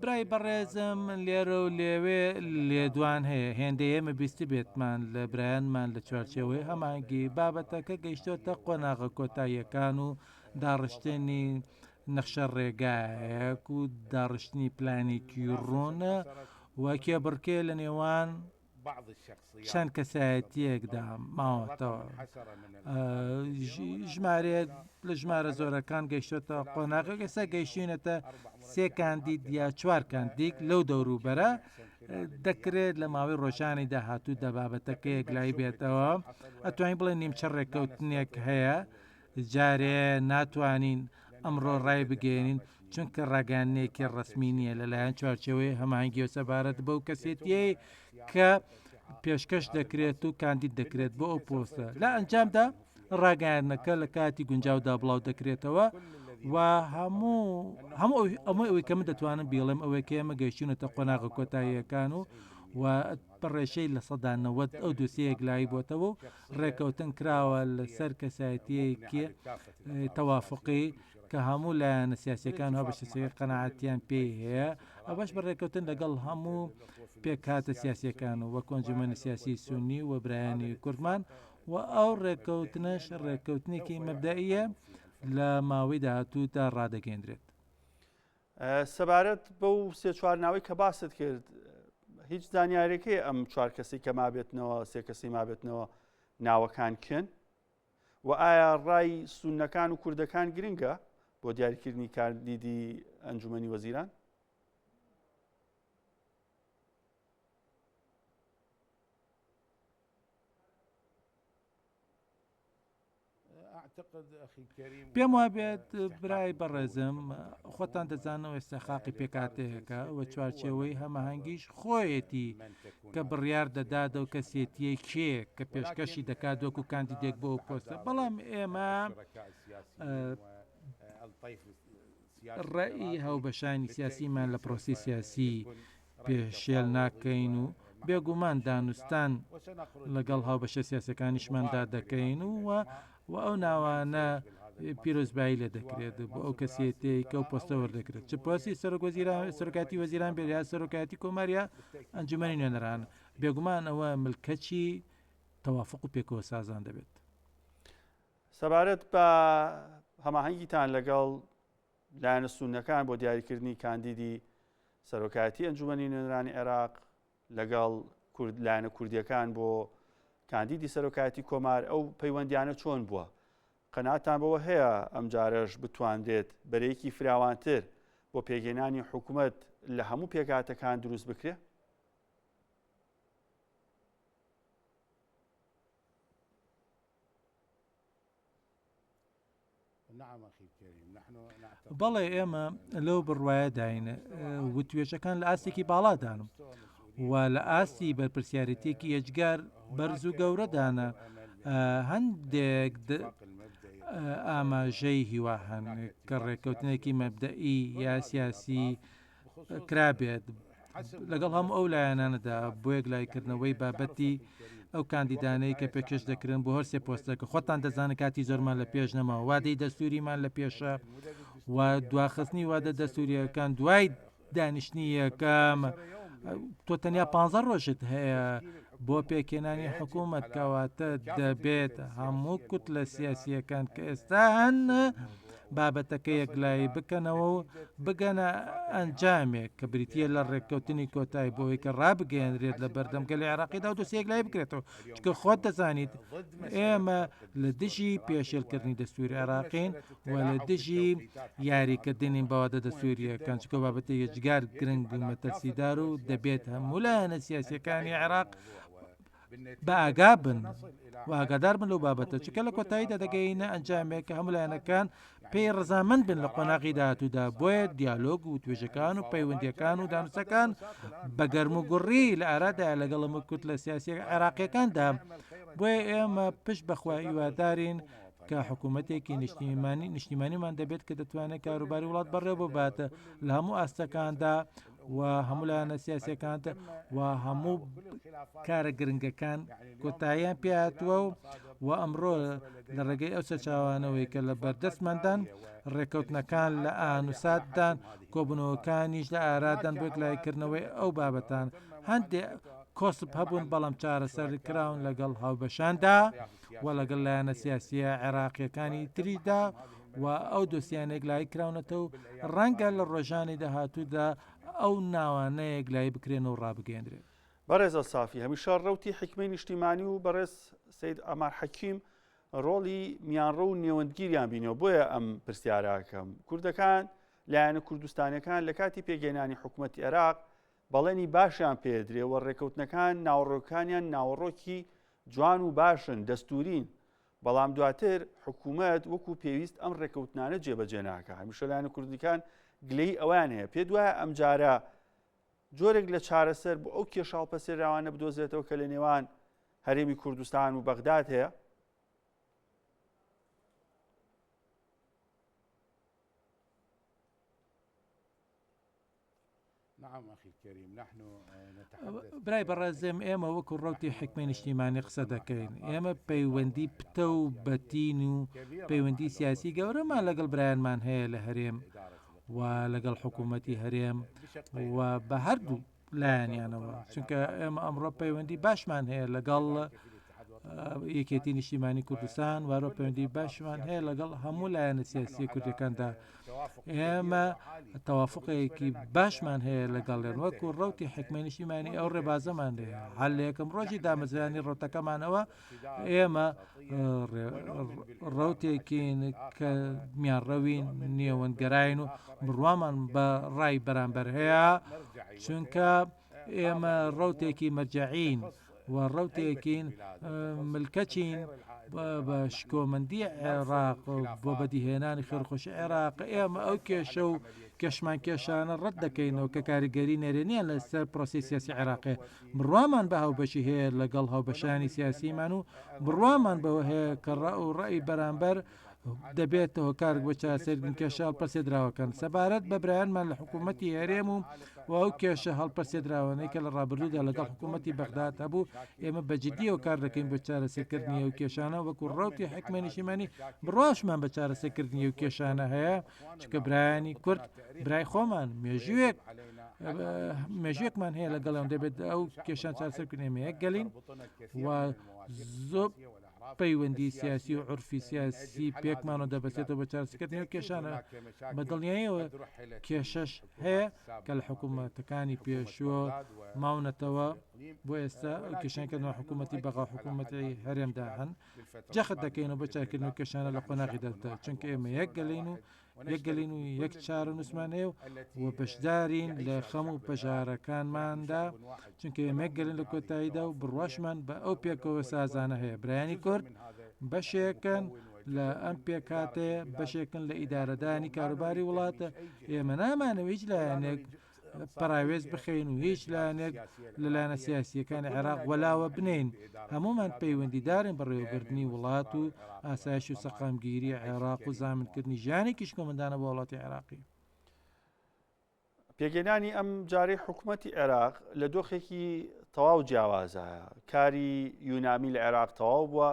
برای بەڕێزم لێرە و لێوێ لێدوان هەیە هێندەی ئێمە بیستبێتمان لە برایانمان لە چوارچێوەی هەماهەنگی بابەتەکە گەیشتۆتە قۆناغە کۆتاییەکان و داڕشتنی نەخشە ڕێگایەک و داڕشتنی پلانێکی ڕوونە و کێبڕکێ لە نێوان چەند کەسایەتیەکدا ماوەتەوە ژمارەیەک لە ژمارە زۆرەکان گەیشتۆتە قۆناغێک ئێستا گەیشتینەتە سێ کاندید یا چوار کاندیک لەو دەوروبەرە دەکرێت لە ماوەی ڕۆژانی داهاتوو دەبابەتەکە یەکلایی بێتەوە ئەتوانین بڵێ نیمچە ڕێککەوتنێک هەیە جارێ ناتوانین ئەمڕۆ ڕایبگەیەنین، چونکە ڕاگەیاندنێکی ڕەسمی نییە لەلایەن چوارچێوەی هەماهەنگییەوە سەبارەت بەو کەسێتییەی کە پێشکەش دەکرێت و کاندید دەکرێت بۆ ئەو پۆستە. لە ئەنجامدا ڕاگەیاندنەکە لە کاتی گونجاودا بڵاو دەکرێتەوە و هەموو هەموو ئەمەی ئەوەی کە من دەتوانم بیڵێم ئەوەی کە ئێمە گەیشتوونەتە قۆناغە کۆتاییەکان و و بە ڕێژەی 90% ئەو دۆسیە یەکلایی بۆتەوە و ڕێکەوتن کراوە لەسەر کەسایەتیەکی تەوافقی کە هەموو لایەنە سیاسیەکان و هەبەشە سیاسیەکان قەناعەتیان پێی هەیە، ئەوەش بە ڕێکەوتن لەگەڵ هەموو پێکهاتە سیاسیەکان و وەک ئەنجومەنی سیاسی سوننی و برایانی کوردمان و ئەو ڕێکەوتنەش ڕێکەوتنێکی مەبدەئیە لە ماوەی داهاتوودا ڕادەگەیەندرێت. سەبارەت بەو سێ چوار ناوەی کە باست کرد هیچ زانیارێکی ئەم چوار کەسی کە مابێتنەوە سێ کەسی مابێتنەوە ناوەکان کێن و ئایا ڕای سونەکان و کوردەکان گرنگە بۆ دیاریکردنی کاندیدی ئەنجومەنی وەزیران؟ پێم وابێت برای بەڕێزم خۆتان دەزانەوە ئێستا خاقی پێکاتەیەکە و چوارچێوەی هەماهەنگیش خۆیەتی کە بڕیار دەدات و کەسێتیە کێ کە پێشکەشی دەکات وەکو کاندیدێک بۆ پۆستە بەڵام ئێمە ڕێی هاوبەشانی سیاسیمان لە پرۆسی سیاسی پێشێل ناکەین و بێگومان دانوستان لەگەڵ هاوبەشە سیاسەکانیشماندا دەکەین و و ئەو ناوانە پیرۆزبایی لێ دەکرێت بۆ ئەو کەسێتەی کە ئەو پۆستە وەردەگرێت چ پۆستی سەرۆک وەزیران سەرۆکاتی وەزیران بێت یا سەرۆکایەتی کۆمار یا ئەنجومەنی نوێنەران بێگومان ئەوە ملکەچی تەوافق و پێکەوە سازان دەبێت. سەبارەت بە هەماهەنگیتان لەگەڵ لایەنە سوننەکان بۆ دیاریکردنی کاندیدی سەرۆکایەتی ئەنجومەنی نوێنەرانی عێراق لەگەڵ کورد لایەنە کوردیەکان بۆ کاندیدی سەرۆکایەتی کۆمار ئەو پەیوەندیانە چۆن بووە؟ قەناعەتان بەوە هەیە ئەمجارەش بتوانرێت بەرەیەکی فراوانتر بۆ پێکهێنانی حکومەت لە هەموو پێکهاتەکان دروست بکرێ؟ بەڵێ ئێمە لەو بڕوایەداین وتوێژەکان لە ئاستێکی باڵادان و لە ئاستی بەرپرسیارەتێکی ئێجگار بەرز و گەورەدانە هەندێک ئاماژەی هیوا هەن کە ڕێککەوتنێکی مەبدەئی یا سیاسی کرابێت لەگەڵ هەموو ئەو لایەنانەدا بۆ یەکلاییکردنەوەی بابەتی ئەو کاندیدانەی کە پێکێش دەکرێن بۆ هەرسێ پۆستەکە خۆتان دەزانن کاتی زۆرمان لە پێش نەماوە وادەی دەستوریمان لە پێشە و دواخستنی وادە دەستوریەکان دوای دانیشتنی یەکەم تۆ تەنیا پ ڕۆژت هەیە بۆ پێکهێنانی حکوومەت کەواتە دەبێت هەموو کوتلە سیاسییەکان کە ئێستا هەن بابەتەکە یەکلایی بکەنەوە و بگەنە ئەنجامێک کە بریتییە لە ڕێککەوتنی کۆتایی بۆ ئەوەی کە ڕابگەیەنرێت لە بەردەم گەلی عێراقیدا و دۆسیە یەکلایی بکرێتەوە چونکە خۆت دەزانیت ئێمە لە دژی پێشێلکردنی دەستوری عێراقین و لە دژی یاریکردنین بە وادە دەستورییەکان چونکە بابەتێک یەجگار گرنگ و مەترسیدار و دەبێت هەموو لایەنە سیاسیەکانی عێراق بە ئاگا بن و ئاگادار بن لەو بابەتە چونکە لە کۆتاییدا دەگەینە ئەنجامێک کە هەموو لایەنەکان پێی ڕزامەند بن لە قۆناغی داهاتوودا بۆیە دیالۆگ و توێژەکان و پەیوەندیەکان و دانوسەکان بە گەرم و گوڕی لە ئارادایە لەگەڵ هەموو کوتلە سیاسیە عێراقیەکاندا بۆیە ئێمە پشت بەخوا هیوادارین کە حکوومەتێکی نیشتیمانی نیشتیمانیمان دەبێت کە دەتوانێت کاروباری وڵات بەڕێوە ببات لە هەموو ئاستەکاندا و هەموو لایەنە سیاسەکان و هەموو کارە گرنگەکان کۆتاییان پێهاتووە و و ئەمڕۆ لە ڕێگەی ئەو سەرچاوانەوەی کە لە بەردەستماندان، ڕێککەوتنەکان لە ئان و ساتدان، کۆبوونەوەکانیش لە ئارادان بۆ یەکلاییکردنەوەی ئەو بابەتانە. هەندێ کۆسپ هەبوون، بەڵام چارەسەر کراون لەگەڵ هاوبەشاندا و لەگەڵ لایەنە سیاسییە عێراقییەکانی تریشدا و ئەو دۆسیانە یەکلایی کراونەتەوە و ڕەنگە لە ڕۆژانی داهاتوودا ئەو ناوانە یەکلایی بکرێن و ڕابگەیەندرێن. بەڕێز ئەلسافی، هەمیشە ڕەوتی حیکمەی نیشتیمانی و بەڕێز سەید عەمار حەکیم ڕۆڵی میانڕەو و نێوەندگیریان بینیوە، بۆیە ئەم پرسیارە ئەکەم. کوردەکان، لایەنە کوردستانیەکان لە کاتی پێکهێنانی حکومەتی عێراق بەڵێنی باشیان پێدرێ و ڕێکەوتنەکان ناوەڕۆکانیان ناوەڕۆکی جوان و باشن، دەستورین، بەڵام دواتر حکوومەت وەکو پێویست ئەم ڕێکەوتنانە جێبەجێ ناکە. هەمیشە لایەنە کوردیکان گلەیی ئەویان هەیە. پێت وایە ئەمجارە جۆرێک لە چارەسەر بۆ ئەو کێشە هەڵپەسێراوانە بدۆزرێتەوە کە لە نێوان هەرێمی کوردستان و بەغداد هەیە؟ برای بەڕێزم ئێمە وەکو ڕەوتی حیکمەی نیشتیمانی قسە دەکەین ئێمە پەیوەندی پتە و بەتین و پەیوەندی سیاسی گەورەمان لەگەڵ برایانمان هەیە لە هەرێم و لەگەڵ حکوومەتی هەرێم و بە هەردوو لایەنیانەوە چونکە ئێمە ئەمڕۆ پەیوەندی باشمان هەیە لەگەڵ یەکێتی نیشتیمانی کوردستان وارۆ پەیوەندی باشمان هەیە لەگەڵ هەموو لایەنە سیاسیە کوردەکاندا ئێمە تەوافقێکی باشمان هەیە لەگەڵێن وەکو ڕوتی حکمەی نیشتیمانی ئەو ڕێبازەمان هەیە هەر لە یەکەم ڕۆژی دامەزرانی ڕوتەکەمانەوە ئێمە ڕوتێکین کە میانڕەوین نێوەندگەراین و بڕوامان بە ڕای بەرامبەر هەیە چونکە ئێمە ڕوتێکی مەرجەعین و ڕوتێکین ملکەچین بە شکۆمەندی عێراق بۆ بەدیهێنانی خێرخۆشی عێراق ئێمە ئەو کێشە و کێشمان کێشانە ڕەت دەکەینەوە کە کاریگەری نەرێنیان لەسەر پرۆسی سیاسی عێراقێ بڕوامان بە هاوبەشی هەیە لەگەڵ هاوبەشانی سیاسیمان و بڕوامان بەوە هەیە کە ڕا و ڕەئی بەرامبەر دەبێتە هۆکارێک بۆ چارەسەرکردنی کێشە هەڵپەسێدراوەکان. سەبارەت بە برایانمان لە حکوومەتی هەرێم و و ئەو کێشە هەڵپەسێدراوانەی کە لە ڕابردوودا لەگەڵ حکوومەتی بەغداد هەبوو، ئێمە بە جددیەوە کار دەکەین بۆ چارەسەرکردنی ئەو کێشانە، وەکو ڕەوتی حیکمەی نیشتیمانی بڕواشمان بە چارەسەرکردنی ئەو کێشانە هەیە، چونکە برایانی کورد برای خۆمان مێژوویەک مێژوویەکمان هەیە لەگەڵیان دەبێت ئەو کێشان چارەسەر بکەین ئێمە یەک گەلین و زۆر پەیوەندی سیاسی و عورفی سیاسی پێکمانەوە دەبەستێتەوە بە چارەسەرکردنی ئەو کێشانە بە دڵنیاییەوە کێشەش هەیە کە لە حکوومەتەکانی پێشووە ماونەتەوە بۆ ئێستا ئەو کێشان کە ناو حکوومەتی بەغا حکوومەتی هەرێمدا هەن جەخت دەکەینەوە بۆ چاکردنەوە کێشانە لە قۆناغی دەردا چونکە ئێمە یەک گەلین و یەک گەلین و یەک چارەنووسمان هەیە و بەشدارین لە خەم و پەژارەکانماندا چونکە ئێمە یەک گەلین لە کۆتاییدا و بڕواشمان بە ئەو پێکەوە سازانە هەیە برایانی کورد بەشێکن لە ئەم پێکهاتەیە بەشێکن لە ئیدارەدانی کاروباری وڵاتە ئێمە نامانەوە هیچ لایەنێک پەراوێز بخەین و هیچ لایەنێک لە لایەنە سیاسییەکانی عێراق وەلاوە بنێین، هەموومان پەیوەندیدارین بەڕێوەبردنی وڵات و ئاسایش و سەقامگیری عێراق و زامنکردنی ژیانێکی شکۆمەندانە بۆ وڵاتی عێراقی. پێکهێنانی ئەم جارەی حکومەتی عێراق لە دۆخێکی تەواو جیاوازایە، کاری یونامی لە عێراق تەواو بووە،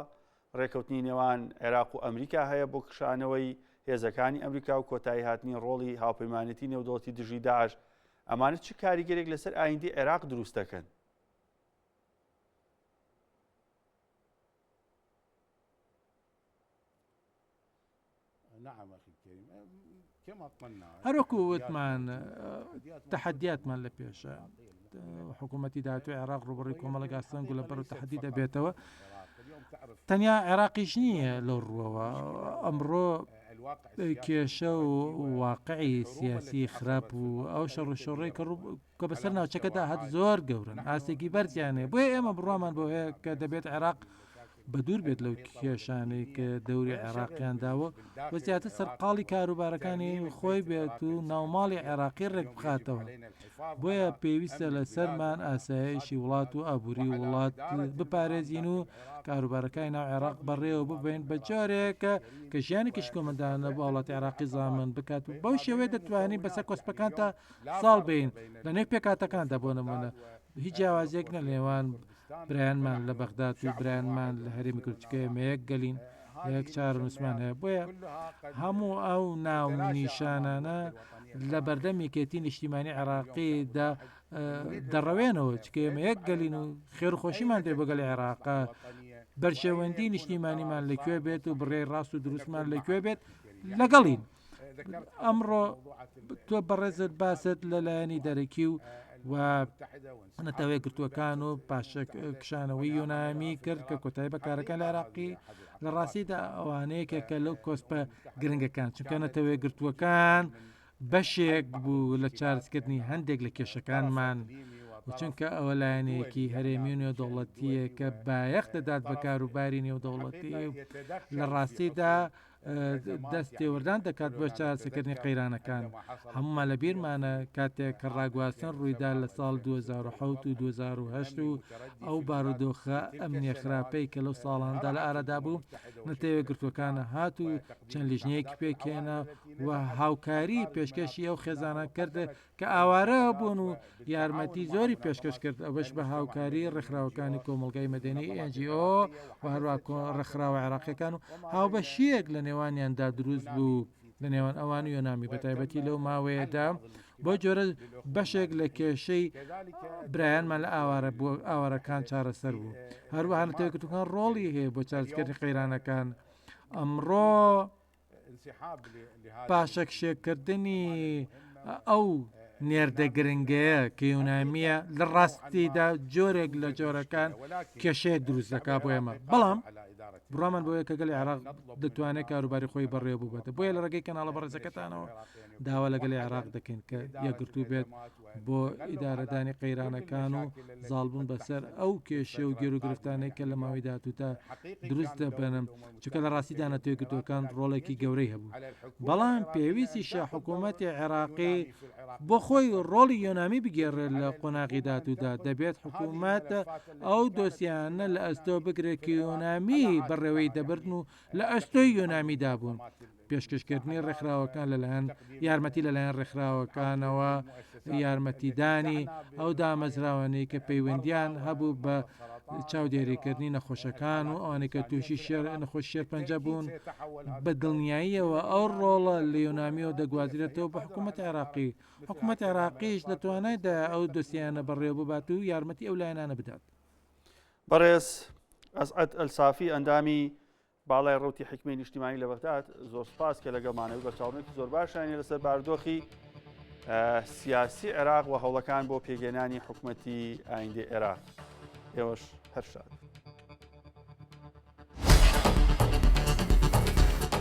ڕێکەوتنی نێوان عێراق و ئەمریکا هەیە بۆ کشانەوەی هێزەکانی ئەمریکا و کۆتایی هاتنی ڕۆڵی هاوپەیمانێتی نێودەوڵەتی دژی داعش، ئەمانە چ کاریگەرێک لەسەر ئایندەی عێراق دروست دەکەن؟ هەروەکو وتمان تەحەدیاتمان لە پێشە حکوومەتی داهاتوی عێراق ڕوبڕی کۆمەڵێک ئاستەنگ و لە بەر و تەحەدی دەبێتەوە تەنیا عێراقیش نییە لەو ڕووەوە ئەمڕۆ کێشە و واقعی سیاسی خراپ و ئەو شەڕ و شۆڕی کە ڕوو کە بەسەر ناوچەکەدا هات زۆر گەورن ئاستێکی بەرزیان هەیە بۆیە ئێمە بڕوامان بۆ هەیە کە دەبێت عێراق بە دوور بێت لەو کێشانەی کە دەوری عێراقیان داوە و زیاتر سەرقاڵی کاروبارەکانی خۆی بێت و ناوماڵی عێراقی ڕێک بخاتەوە بۆیە پێویستە لەسەرمان ئاسایشی وڵات و ئابووری وڵات بپارێزین و کاروبارەکانی ناو عێراق بەڕێوە ببەین بە جۆرێک کە ژیانێکی شکۆمەندانە بۆ وڵاتی عێراقی زامن بکات و بەو شێوەیە دەتوانین بەسەر کۆسپەکانتا زاڵ بین لە نێو پێکهاتەکاندا بۆ نمونە هیچ جیاوازیەک نە لە نێوان برایانمان لە بەغداد و برایانمان لە هەرێمی کوردستان ئێمە یەک گەلین یەک چارەنووسمان هەیە بۆیە هەموو ئەو ناو نیشانانە لە بەردەم یەکێتی نیشتیمانی عێراقیدا دەڕەوێنەوە چکە ئێمە یەک گەلین و خێرخۆشیمان دێ بۆ گەلی عێراقە بەرژەوەندی نیشتیمانیمان لەکوێ بێت و بڕێ ڕاست و دروستمان لەکوێ بێت لەگەڵین. ئەمڕۆ تۆ بەڕێزت باست لە لایەنی دەرەکی و و نەتەوە یەکگرتووەکان و پاشەکشانەوەی یۆنامی کرد کە کۆتایی بە کارەکان لە عێراقی لە ڕاستیدا ئەوانەیەکە کە لەو کۆسپە گرنگەکان چونکە نەتەوە یەکگرتووەکان بەشێک بوو لە چارەسکردنی هەندێک لە کێشەکانمان و چونکە ئەوە لایەنێکی هەرێمی و نێودەوڵەتیە کە بایەخ دەدات بە کاروباری نێودەوڵەتی و لە ڕاستیدا دەست تێوەردان دەکات بۆ چارەسەکردنی قەیرانەکان. هەموومان لە بیرمانە کاتێک کە ڕاگواستن ڕوویدا لە ساڵ 2007 و 2008 و ئەو بارودۆخە ئەمنیە خراپەی کە لەو ساڵاندا لە ئارادا بوو، نەتەوە یەکگرتووەکان هات و چەند لیژنەیەکی پێکهێنا و هاوکاری پێشکەشی ئەو خێزانە کرد کە ئاوارە بوون و یارمەتی زۆری پێشکەش کرد، ئەوەش بە هاوکاری ڕێکخراوەکانی کۆمەڵگای مەدەنی NGO و هەروەها ڕێکخراوە عێراقیەکان و هاوبەشییەک لە نێوانیاندا دروست بوو لە نێوان ئەوان و یۆنامی بە تایبەتی لەو ماوەیەدا بۆ جۆرە بەشێک لە کێشەی برایانمان لە ئاوارە بۆ ئاوارەکان چارەسەر بوو هەروەها نەتەوەیەکگرتووەکان ڕۆڵی هەیە بۆ چارەسەرکردنی قەیرانەکان ئەمڕۆ پاشەکشێکردنی ئەو نێردە گرنگەیە کە یۆنامیە لە ڕاستیدا جۆرێک لە جۆرەکان کێشەیەک دروست دەکات بۆ ئێمە بەڵام بڕامان بۆیە کە گەلی عێراق دەتوانێت کاروباری خۆی بەڕێوە ببێت بۆیە لە ڕێگەی کەناڵە بەڕێزەکەتانەوە داوا لە گەلی عێراق دەکەین کە یەکگرتوو بێت بۆ ئیدارەدانی قەیرانەکان و زاڵبوون بەسەر ئەو کێشە و گێروگرفتانەی کە لە ماوەی داهاتوودا دروست دەبن، چونکە لە ڕاستیدا نەتەوە یەکگرتووەکان ڕۆڵێکی گەورەی هەبوو، بەڵام پێویستیشە حکوومەتی عێراقی بۆ خۆی ڕۆڵی یۆنامی بگێڕێت لە قۆناغی داهاتوودا، دەبێت حکوومەت ئەو دۆسیانە لە ئەستۆ بگرێت کە یۆنامی بەڕێوەی دەبردن و لە ئەستۆی یۆنامیدا بوون. پێشکەشکردنی ڕێکخراوەکان لەلایەن یارمەتی لەلایەن ڕێکخراوەکانەوە یارمەتیدانی ئەو دامەزراوانەی کە پەیوەندیان هەبوو بە چاودێریکردنی نەخۆشەکان و ئەوانەی کە تووشی شێر نەخۆش شێرپەنجە بوون بە دڵنیاییەوە ئەو ڕۆڵە لە یۆنامیەوە دەگوازرێتەوە بە حکوومەت عێراقی حکوومەت عێراقیش لە توانایدا ئەو دۆسیانە بەڕێوە ببات و یارمەتی ئەو لایەنانە بدات. بەڕێز ئەسعەد ئەلسافی ئەندامی باڵای ڕەوتی حیکمەی نیشتیمانی لە بەغداد زۆر سپاس کە لەگەڵمانە و بەرچاوڕوونێکی زۆر باشیان لەسەر بارودۆخی سیاسی عێراق و هەوڵەکان بۆ پێگەێنانی حکوومەتی ئایندەی عێراق ئێوەش هەر شاد.